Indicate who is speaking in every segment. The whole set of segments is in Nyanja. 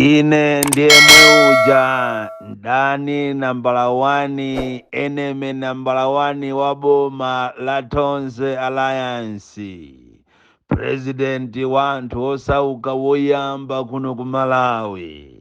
Speaker 1: Ine ndiye mweuja ndani nambala 1, enemy nambala 1 wa boma la Tonse Alliance, president wa anthu osauka woyamba kuno ku Malawi.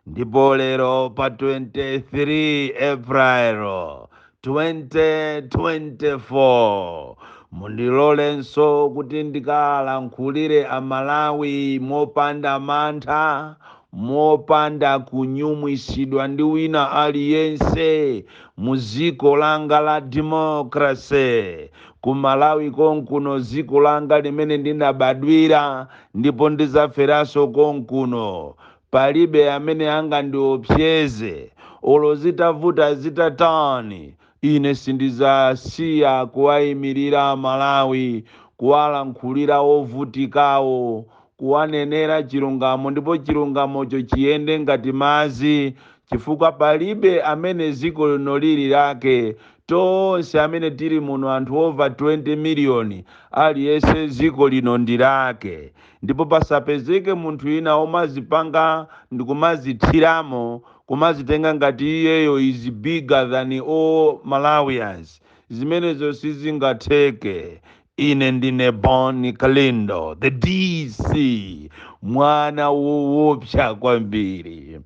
Speaker 1: Ndipo lero pa 23 April 2024 mundilolenso kuti ndikalankhulire Amalawi mopanda mantha, mopanda kunyumwisidwa ndi wina aliyense mu ziko langa la democracy ku Malawi konkuno, ziko langa limene ndinabadwira ndipo ndizaferanso konkuno. Palibe amene angandiopseze, olo zitavuta zitatani, ine sindizasiya kuwayimirira Malawi, kuwalankhulira ovutikawo, kuwanenera chilungamo, ndipo chilungamocho chiyende ngati madzi, chifukwa palibe amene ziko lino lili lake. Tonse amene tili muno, anthu over 20 miliyoni, aliyense ziko lino ndi lake, ndipo pasapezeke munthu ina omazipanga ndikumazithiramo, kumazitenga ngati iyeyo is bigger than all Malawians. Zimenezo sizingatheke. Ine ndine Bon Kalindo, the DC, mwana woopsa kwambiri.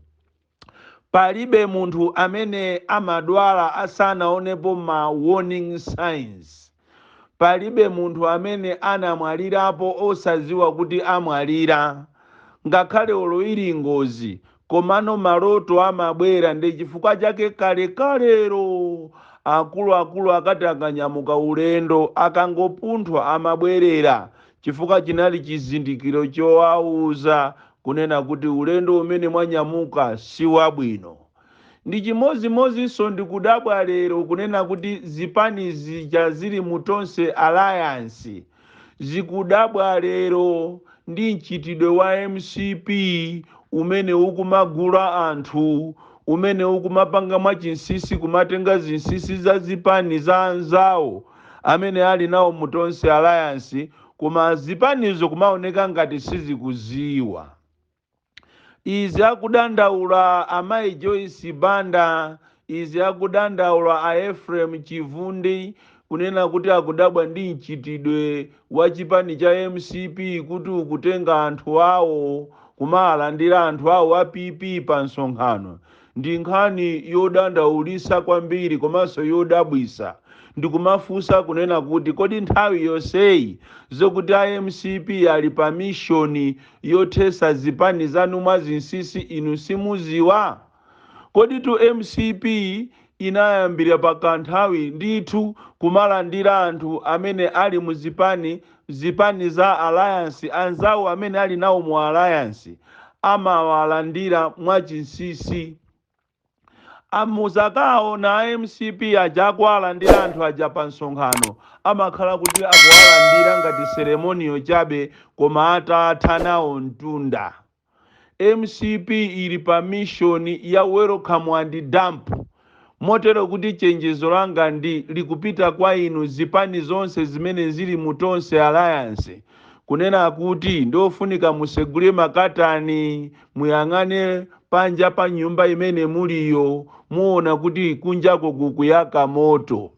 Speaker 1: Palibe munthu amene amadwala asanaonepo ma warning signs. Palibe munthu amene anamwalirapo osaziwa kuti amwalira, ngakhale olo ili ngozi, komano maloto amabwera. Ndi chifukwa chake kalekalero akuluakulu akati akanyamuka ulendo, akangopunthwa amabwerera, chifukwa chinali chizindikiro chowauza kunena kuti ulendo umene mwanyamuka si wabwino. Ndi chimozimozinso ndikudabwa lero kunena kuti zipani zija zili mu Tonse Alliance zikudabwa lero ndi mchitidwe wa MCP umene ukumagula anthu, umene ukumapanga mwachinsinsi, kumatenga zinsinsi za zipani za anzawo amene ali nawo mu Tonse Alliance, koma zipanizo kumaoneka ngati sizikuziwa. Izi akudandaula amayi Joyce Banda, izi akudandaula a Ephraim Chivundi, kunena kuti akudabwa ndi mchitidwe wa chipani cha MCP kuti ukutenga anthu awo, kumalandira anthu awo a PP pa msonkhano. Ndi nkhani yodandaulisa kwambiri komanso yodabwisa. Ndikumafunsa kunena kuti kodi nthawi yonseyi zokuti a MCP ali pa mission yothesa zipani zanu mwa zinsinsi inu simuziwa? Kodi tu MCP inayambira pakanthawi ndithu kumalandira anthu amene ali mu zipani za alliance, anzawo amene ali nawo mu alliance amawalandira mwachinsinsi. Amuzakaona a MCP aja akuwalandira anthu aja pa msonkhano, amakhala kuti akuwalandira ngati ceremonial chabe, koma atatha nawo mtunda. MCP ili pa mission ya welcome and dump, motero kuti chenjezo langa ndi likupita kwa inu zipani zonse zimene zili mu Tonse Alliance, kunena kuti ndofunika musegule makatani, muyang'ane panja pa nyumba imene muliyo, muona kuti kunjako kukuyaka moto.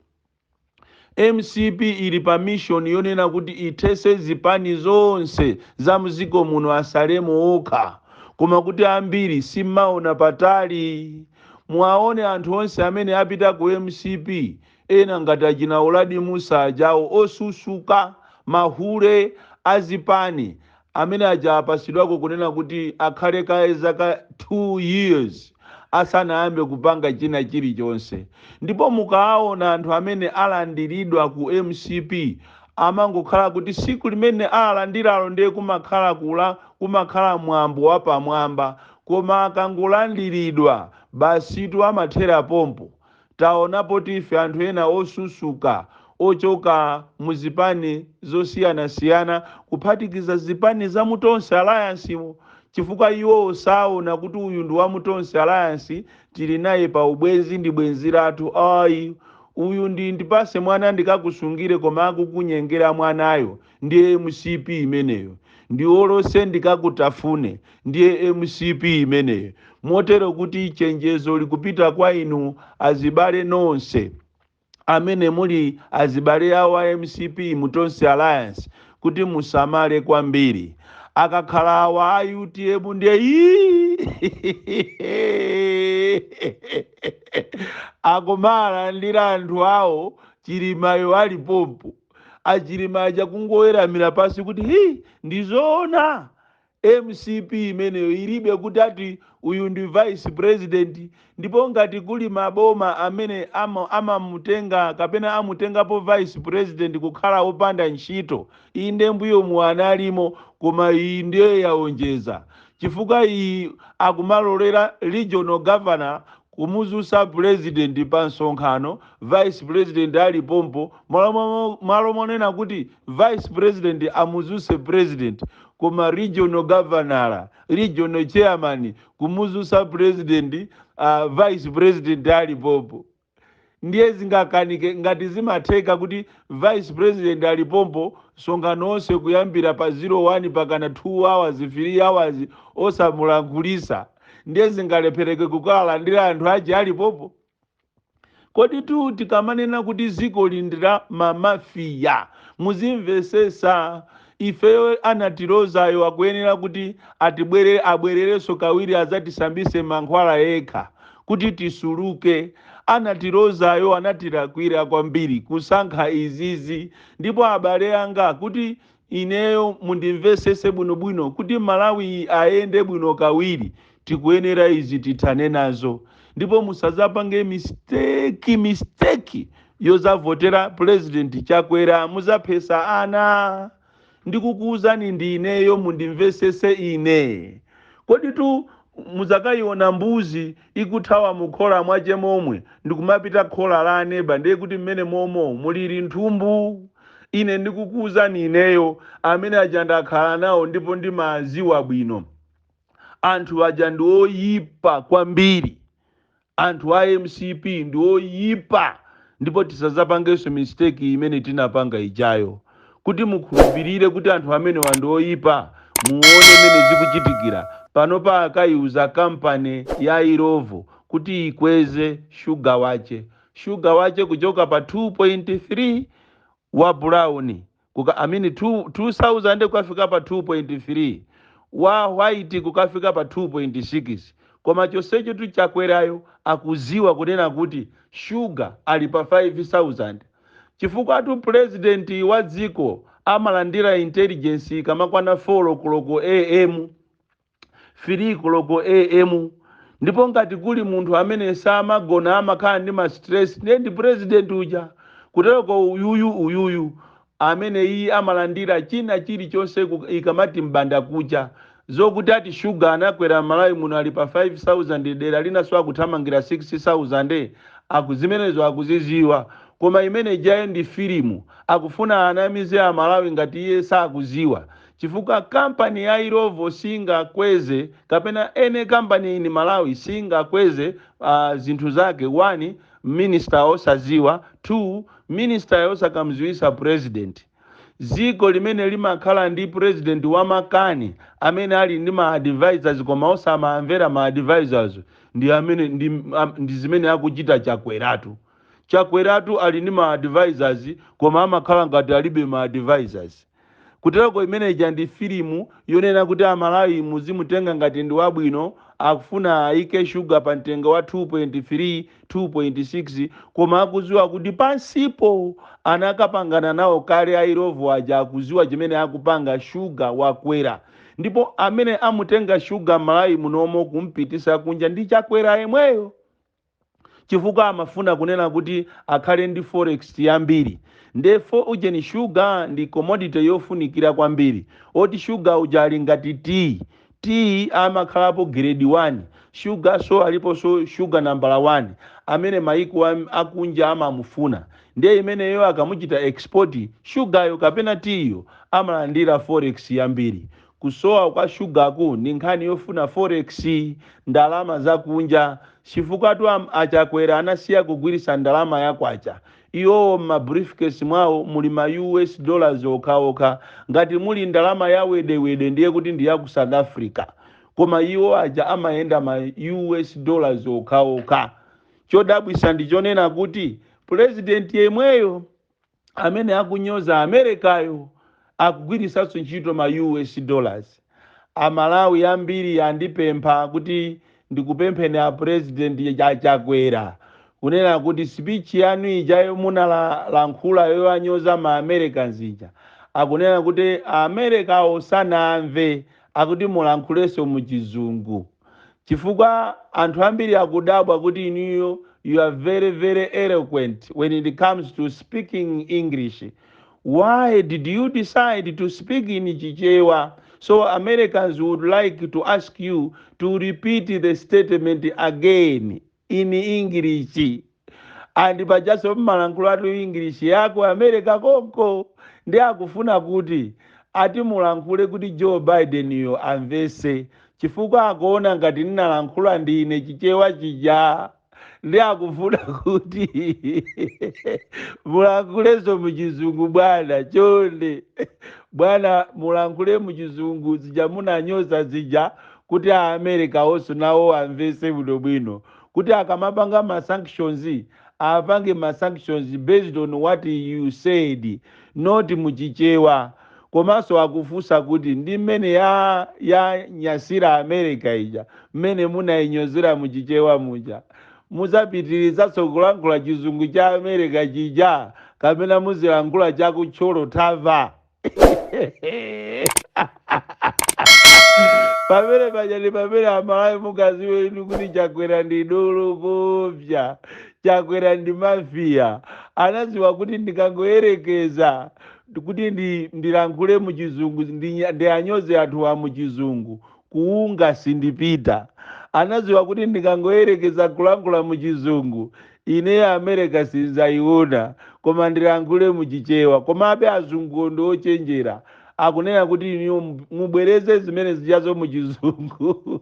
Speaker 1: MCP ili pa mission yonena kuti ithese zipani zonse za mziko muno, asalemo okha, koma kuti ambiri simmaona patali. Mwaone anthu onse amene apita ku MCP, ena ngati achina Uladi Musa ajawo, osusuka, mahule azipani amene aja apasidwako kunena kuti akhale kaye zaka 2 years asanayambe kupanga china chilichonse. Ndipo mukaona anthu amene alandiridwa ku MCP, amangokhala kuti siku limene alandiralo ndiye kumakhala kula, kumakhala mwambo wapamwamba, koma akangolandiridwa basitu amathera pompo. Taonapo tife anthu ena osusuka ochoka muzipani zosiyanasiyana, kuphatikiza zipani za mu Tonse Alliance, chifukwa iwo saona kuti uyu ndi wa mu Tonse Alliance, tili naye pa ubwenzi, ndi bwenzi lathu. Ayi, uyu ndi ndipase mwana ndikakusungire, koma akukunyengera mwanayo. Ndiye MCP imeneyo. Ndiwolose ndikakutafune. Ndiye MCP imeneyo. Motero kuti chenjezo likupita kwa inu azibale nonse amene muli azibale awo a MCP mu Tonse Alliance, kuti musamale kwambiri. Akakhala awa a UTM ndiye ii akumalandira anthu awo. Chilimayo alipompo, achilima aja kungoweramira pasi kuti hi, ndizoona. MCP imeneyo ilibe kuti ati uyu ndi vice president. Ndipo ngati kuli maboma amene amamutenga kapena amutengapo vice president kukhala wopanda ntchito, inde mbuyo mu analimo, koma iyi ndiye yaonjeza, chifukwa iyi akumalolera regional governor kumuzusa president pa msonkhano, vice president alipompo, malo monena kuti vice president amuzuse president, koma regional governor, regional chairman kumuzusa president, vice president alipompo. Ndiye zingakanike ngati zimatheka kuti vice president alipompo, msonkhano onse kuyambira pa 01 pakana 2 hours, 3 hours osamulankhulisa, ndiye zingalephereke kukalandira anthu aje alipompo? Kodi tu tikamanena kuti dziko lindira mamafiya, muzimvesesa. Ifeyo anatilozayo akuyenera kuti atibwere, abwererenso kawiri, adzatisambise mankhwala yekha kuti tisuluke. Anatilozayo anatilakwira kwambiri kusankha izizi. Ndipo abale anga, kuti ineyo mundimvesese bwinobwino, kuti Malawi ayende bwino kawiri, tikuyenera izi tithane nazo. Ndipo musazapange mistake yozavotera President Chakwera, muzaphesa ana. Ndikukuwuzani ndi ineyo, mundimvesese ine. Kodi tu muzakayiona mbuzi ikuthawa mukhola mwache momwe ndikumapita khola la aneba, ndiye kuti mmene momo mulili nthumbu. Ine ndikukuwuzani ineyo, amene aja ndakhala nawo ndipo ndimaziwa bwino. Anthu aja ndi oyipa kwambiri. Anthu a MCP ndi oyipa, ndipo tisazapangenso mistake imene tinapanga ijayo. Kuti mukhulupirire kuti anthu amenewa ndi oyipa, muone mmene zikuchitikira panopa. Akayiuza kampani ya Illovo kuti ikweze shuga wache, shuga wache kuchoka pa 2.3 wa brown kuka, I mean 2 2000 kukafika pa 2.3, wa white kukafika pa 2.6. Koma chonsecho tu Chakwerayo akuziwa kunena kuti shuga ali pa 5000, chifukwa tu president wa dziko amalandira intelligence kamakwana 4 koloko am, 3 koloko am. Ndipo ngati kuli munthu amene samagona, amakhala ndi ma stress, ndiye ndi president uja. Kutereko uyuyu amene iye amalandira china chilichonse ikamati mbanda kucha. Zokuti ati shuga anakwera Malawi muno, ali pa 5000, dera linanso akuthamangira 6000, akuzimenezo akuziziwa. Koma imene ijayo ndi filimu, akufuna anamize Amalawi ngati iye sakuziwa, chifukwa kampani ya Illovo singakweze, kapena ene kampani in Malawi singakweze zinthu zake, one, minister osaziwa, two, minister osakamziwisa president. Dziko limene limakhala ndi president wamakani amene ali ndi ma advisors koma osamamvera ma advisors, ndi amene ndi zimene akuchita Chakweratu. Chakweratu ali ndi ma advisors koma amakhala ngati alibe ma advisors. Kutereko imeneja ndi filimu yonena kuti Amalawi muzimutenga ngati ndi wabwino, akufuna ayike shuga pa mtengo wa 2.3, 2.6, koma akuziwa kuti pansipo anakapangana nawo kale. A Illovo aja akuziwa chimene akupanga. Shuga wakwera, ndipo amene amutenga shuga Malawi munomo kumpitisa kunja ndi Chakwera yemweyo, chifukwa amafuna kunena kuti akhale ndi forex yambiri. Ndefo ujeni shuga ndi commodity yofunikira kwambiri, oti shuga uja ali ngati tea. Tea amakhalapo grade 1, shuga so aliponso shuga nambala 1 amene maiko akunja amamufuna. Ndiye imeneyo akamuchita export shugayo kapena tiyo, amalandira forex yambiri. Kusowa kwa shugaku ndi nkhani yofuna forex, ndalama zakunja, chifukwa tu aChakwera anasiya kugwiritsa ndalama yakwacha. Iwowo m'ma briefcase mwawo muli ma US dollars okhaokha. Ngati muli ndalama ya wedewede ndiye kuti ndi ya ku South Africa. Koma iwo aja amayenda ma US dollars okhaokha. Chodabwisa ndi chonena kuti president yemweyo amene akunyoza Americayo akugwiritsanso ntchito ma US dollars. Amalawi ambiri andipempha kuti ndikupempheni a President Chakwera kunena kuti speech yanu ija munalankhula yowanyoza ma Americans ija, akunena kuti Americawo sanamve, akuti mulankhulenso muchizungu chifukwa anthu ambiri akudabwa kuti inuyo, you are very very eloquent when it comes to speaking English. Why did you decide to speak in Chichewa? So Americans would like to ask you to repeat the statement again in English. And pajaso mmalankhula atu English yako America konko, ndi akufuna kuti ati mulankhule kuti Joe Biden yo amvese, chifukwa akuona ngati ndinalankhula ndine Chichewa chija, ndi akufuna kuti mulankhulenso muchizungu. Bwana, chonde bwana, mulankhule muchizungu zija munanyoza zija, kuti Aamerika onso nawo amvese bwinobwino, kuti akamapanga ma sanctions apange ma sanctions based on what you said, not muchichewa. Komanso akufunsa kuti ndi mmene ya nyasira America ija, mmene munayinyozera muchichewa muja, muzapitirizanso kulankhula chizungu cha America chija kapena muzilankhula chakutcholo thava? Pamene paja ndi pamene Amalawi mukaziwe inu kuti Chakwera ndi dolo kopsa, Chakwera ndi mafia. Anaziwa kuti ndikangoyerekeza kuti ndilankhule muchizungu, ndianyoze anthu a muchizungu, kuunga sindipita. Anaziwa kuti ndikangoyerekeza kulankhula muchizungu, ine America sinzayiona, koma ndilankhule muchichewa. Komabe azunguwo ndi ochenjera, akunena kuti inu mubwereze zimene zijazo muchizungu.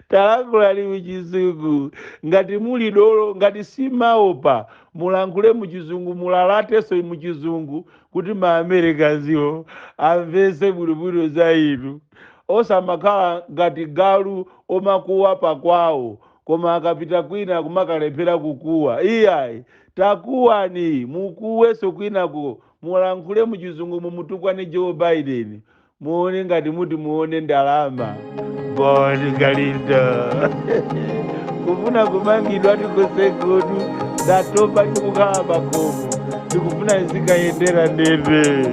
Speaker 1: Talankhulani muchizungu ngati muli dolo, ngati simaopa, mulankhule muchizungu, mulalatenso muchizungu kuti ma Americansiwo amvese bwinobwino za inu. Osamakhala ngati galu omakuwa pakwawo koma akapita kwina kumakalephera kukuwa. Iyayi, takuwani, mukuwenso kwinako, mulankhule muchizungu, mumutukwane Joe Biden, muone ngati muti muone ndalama. Bon Kalindo kufuna kumangidwa tikosekutu, ndatopa ndikukhala pakhomo, ndikufuna ndizikayendera ndende.